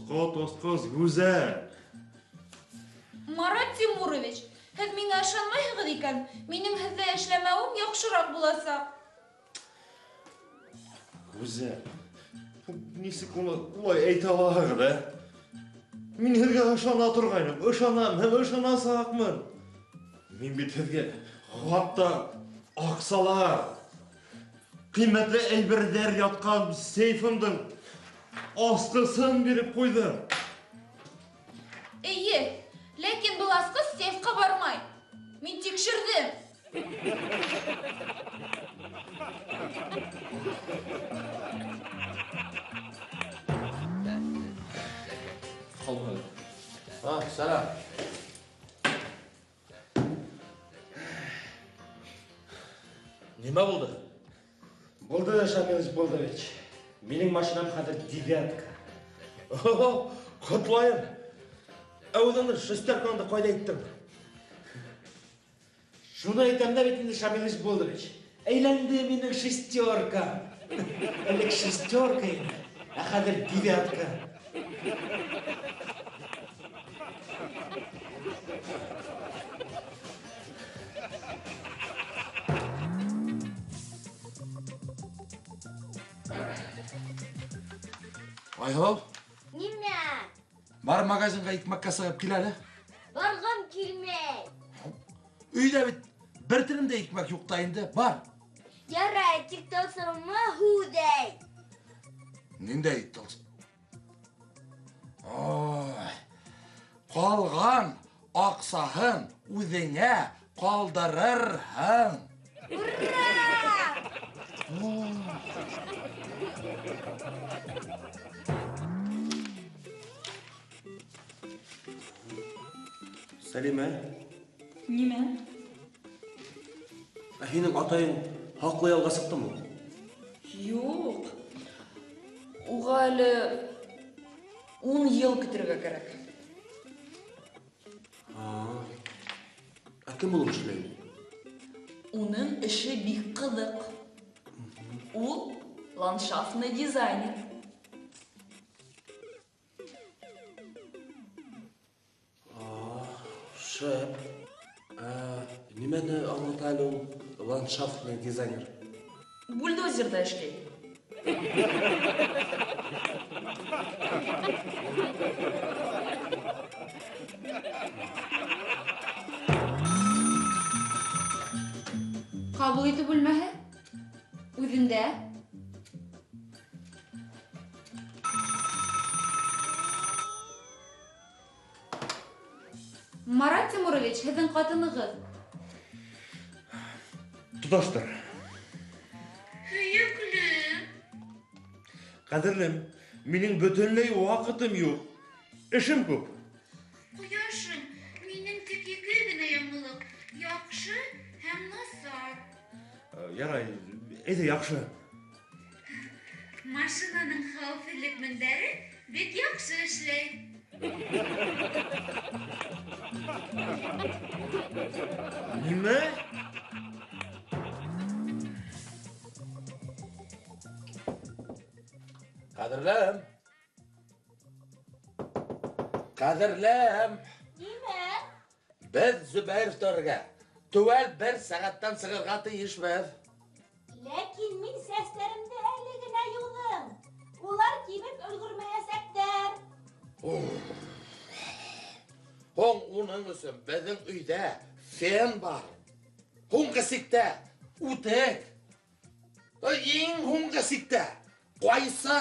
Ҡот осҡос, гүзәл. Марат Тимурович, һеҙ миңә ышанмайһығыҙ икән, минең һеҙҙә эшләмәүем яҡшыраҡ буласаҡ. Гүзәл, нисек уны улай әйтә алаһығыҙ, ә? Мин һеҙгә ышана торғайным, ышанам һәм ышанасаҡмын. Мин бит һеҙгә хатта аҡсалар, ҡиммәтле әйберҙәр ятҡан сейфымдың асҡысын биреп ҡуйҙым. Эйе, ләкин был асҡыс сейфҡа бармай. Мин тикшерҙем. Ҡалманы. А, сәләм. Нимә булды? Булды, Шамил Изболдович. Минең машинам хәҙер девятка. Охо, ҡотлайым. Ә үҙеңдең шестеркаңды ҡайҙа иттең? Шуны әйтәм дә бит инде, Шамил Изболдович. Әйләнде минең шестерка. Элек шестерка ине, ә хәҙер девятка. Айһылыу. Нимә? Бар магазинға икмәккә сығып кил әле. Барғым килмәй. Өйҙә бит бер телем дә икмәк юҡ та инде, бар. Ярай, тик тылсымлы һүҙ әйт. Ниндәй тылсым? Ой, ҡалған аҡсаһын үҙеңә ҡалдырырһың. Ура! Сәлимә. Нимә? Ә һинең атайың хаҡлы ялға сыҡтымы? Юҡ. Уға әле 10 йыл көтөргә кәрәк. Ә кем булып эшләй? Уның эше бик ҡыҙыҡ. Ул ландшафтный дизайнер. Шәп. Ә нимәне аңлата әле ул ландшафтный дизайнер? Бульдозерҙа эшләй. Ҡабул итеү бүлмәһе үҙендә. Марат Тимурович, һеҙҙең ҡатынығыҙ. Тоташтыр. Һөйөклөм. Ҡәҙерлем, минең бөтөнләй ваҡытым юҡ. Эшем күп. Ҡояшым, минең тик ике генә яңылыҡ. Яҡшы һәм насар. Ярай, әйҙә яҡшы. Машинаның хәүефһеҙлек мендәре бик яҡшы эшләй. Нимә? Ҡәҙерлем. Ҡәҙерлем. Нимә? Беҙ Зөбәйровтарға теүәл бер сәғәттән сығырға тейешбеҙ. Ләкин мин сәстәремде әле генә йыуҙым. Улар кибеп өлгөрмәйәсәктәр. Һуң уның өсөн беҙҙең өйҙә фен бар. Һуңғы сиктә үтек. Иң һуңғы сиктә ҡайсы.